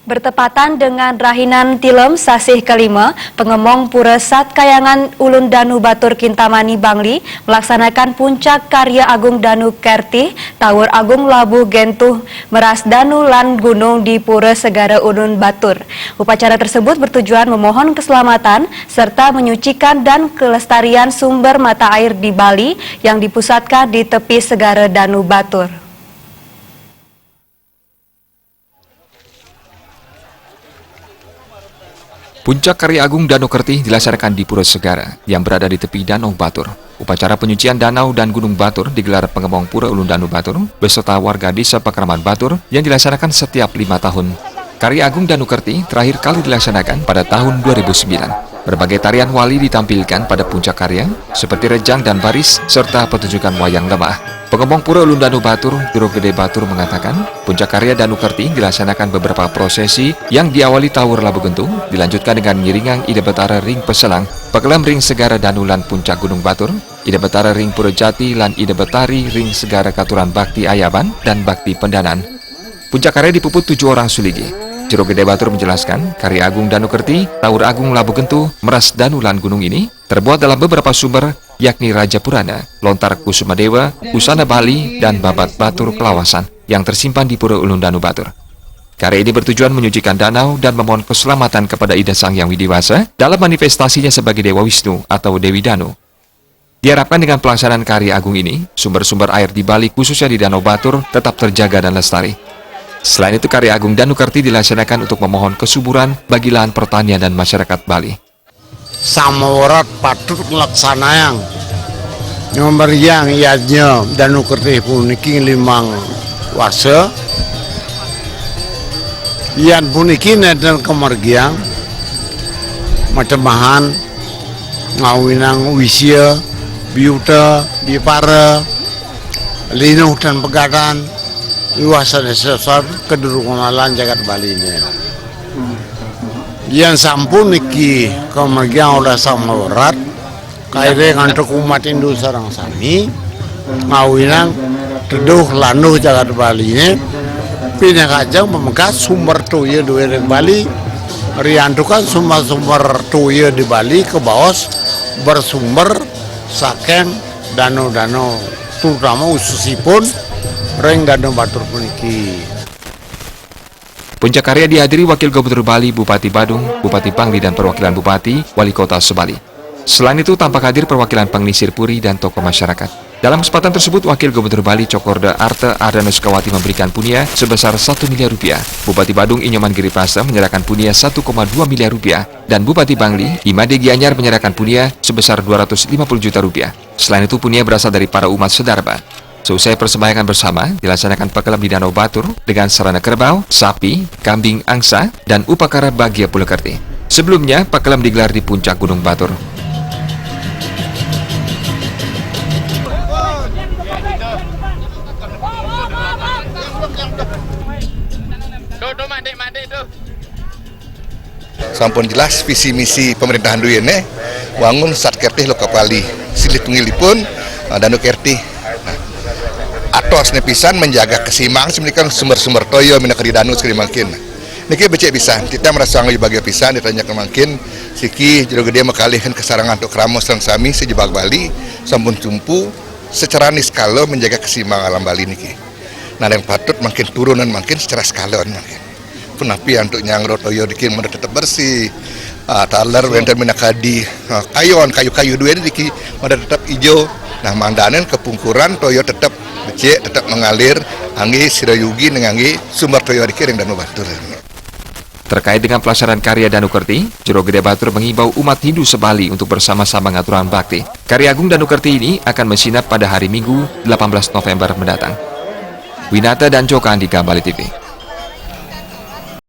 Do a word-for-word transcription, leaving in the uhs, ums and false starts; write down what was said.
Bertepatan dengan rahinan tilem sasih kelima, pengemong Pura Sat Kayangan Ulun Danu Batur Kintamani Bangli melaksanakan puncak karya agung Danu Kertih, Taur Agung Labuh Gentuh, Meras Danu lan Gunung di Pura Segara Ulun Batur. Upacara tersebut bertujuan memohon keselamatan serta menyucikan dan kelestarian sumber mata air di Bali yang dipusatkan di tepi Segara Danu Batur. Puncak karya agung Danau Kertih dilaksanakan di Pura Segara yang berada di tepi Danau Batur. Upacara penyucian danau dan Gunung Batur digelar pengemong Pura Ulun Danu Batur beserta warga Desa Pakraman Batur yang dilaksanakan setiap lima tahun. Karya agung Danau Kertih terakhir kali dilaksanakan pada tahun dua ribu sembilan. Berbagai tarian wali ditampilkan pada puncak karya, seperti rejang dan baris, serta pertunjukan wayang lemah. Pengemong Pura Ulun Danu Batur, Jero Gede Batur mengatakan, puncak karya Danu Kertih dilaksanakan beberapa prosesi yang diawali Taur Labuh Gentuh, dilanjutkan dengan ngiringang Ida Betara ring Peselang, Pekelem ring Segara Danu lan Puncak Gunung Batur, Ida Betara ring Pura Jati lan Ida Betari ring Segara Katuran Bakti Ayaban dan Bakti Pendanan. Puncak karya dipuput tujuh orang suligi. Jero Gede Batur menjelaskan, karya agung Danu Kertih, Taur Agung Labuh Gentuh, Meras Danu lan Gunung ini terbuat dalam beberapa sumber, yakni Raja Purana, Lontar Kusuma Dewa, Usana Bali, dan Babat Batur Kelawasan yang tersimpan di Pura Ulun Danu Batur. Karya ini bertujuan menyucikan danau dan memohon keselamatan kepada Ida Sang Hyang Widi Wasa dalam manifestasinya sebagai Dewa Wisnu atau Dewi Danu. Diharapkan dengan pelaksanaan karya agung ini, sumber-sumber air di Bali khususnya di Danau Batur tetap terjaga dan lestari. Selain itu, karya agung Danu Kertih dilaksanakan untuk memohon kesuburan bagi lahan pertanian dan masyarakat Bali. Samawerat patut nglaksanayang ngamargiang yadnya Danu Kertih puniki limang warsa. Yan puniki nenten kamargiang matemahan ngawinang wisya, biyuta, bipara, linuh tan pegatan, wiwah sanes sesar kedurungan lan jagat Baliné. Yan sampun niki kamargiang oleh samawerat, kairing antuk umat Hindu sareng sami, ngawinang teduh landuh jagat Baliné, pinakajeng pamekas sumber toya duwé ring Bali, riantukan sumber-sumber toya di Bali kabaos bersumber saking danau-danau, terutama khususipun ring Danau Batur puniki. Puncak karya dihadiri Wakil Gubernur Bali, Bupati Badung, Bupati Bangli, dan perwakilan Bupati, Wali Kota se-Bali. Selain itu, tampak hadir perwakilan panglingsir puri dan tokoh masyarakat. Dalam kesempatan tersebut, Wakil Gubernur Bali, Cokorde Arte Ardana Sukawati, memberikan punia sebesar satu miliar rupiah. Bupati Badung, I Nyoman Giripasa, menyerahkan punia satu koma dua miliar rupiah, dan Bupati Bangli, I Made Gianyar, menyerahkan punia sebesar dua ratus lima puluh juta rupiah. Selain itu, punia berasal dari para umat sedarma. Seusai persembahyangan bersama, dilaksanakan pakelem di Danau Batur dengan sarana kerbau, sapi, kambing, angsa, dan upakara bagia pula kerti. Sebelumnya, pakelem digelar di puncak Gunung Batur. Tuh, tuh, mandi, mandi, tuh. Sampun jelas visi misi pemerintahan duwéné, wangun Sat Kertih Lokapali, silih tunggilipun, eh, Danu Kertih. Nah, atosné pisan menjaga keseimbangan sumber-sumber toya minangka di danu sakadi mangkin. Nah, niki becik pisan, kita merasa anggi bagia pisan di tengah mangkin, siki Jero Gedé makalihaken kasarengan antuk krama sareng sami sajebag Bali, sampun tumpu secara niskala menjaga keseimbangan alam Bali niki. Nah, yang patut mangkin turunan mangkin secara skala mangkin. Punapi antuk nyanggra toya niki mangda tetep bersih. Ah, taler wénten minakadi, ah, kayon, kayu-kayu duwéné niki mangda tetep ijo. Nah, mangdané kapungkuran toya tetep becik, tetep mengalir, anggé sira yugi nganggé sumber toya niki ring Danu Batur. Terkait dengan pelaksanaan karya Danu Kerti, Jero Gedé Batur mengimbau umat Hindu se-Bali untuk bersama-sama ngaturang bakti. Karya Agung Danu Kerti ini akan mesinep pada hari Minggu, delapan belas November mendatang. Winata dan Joko Andika, Bali T V.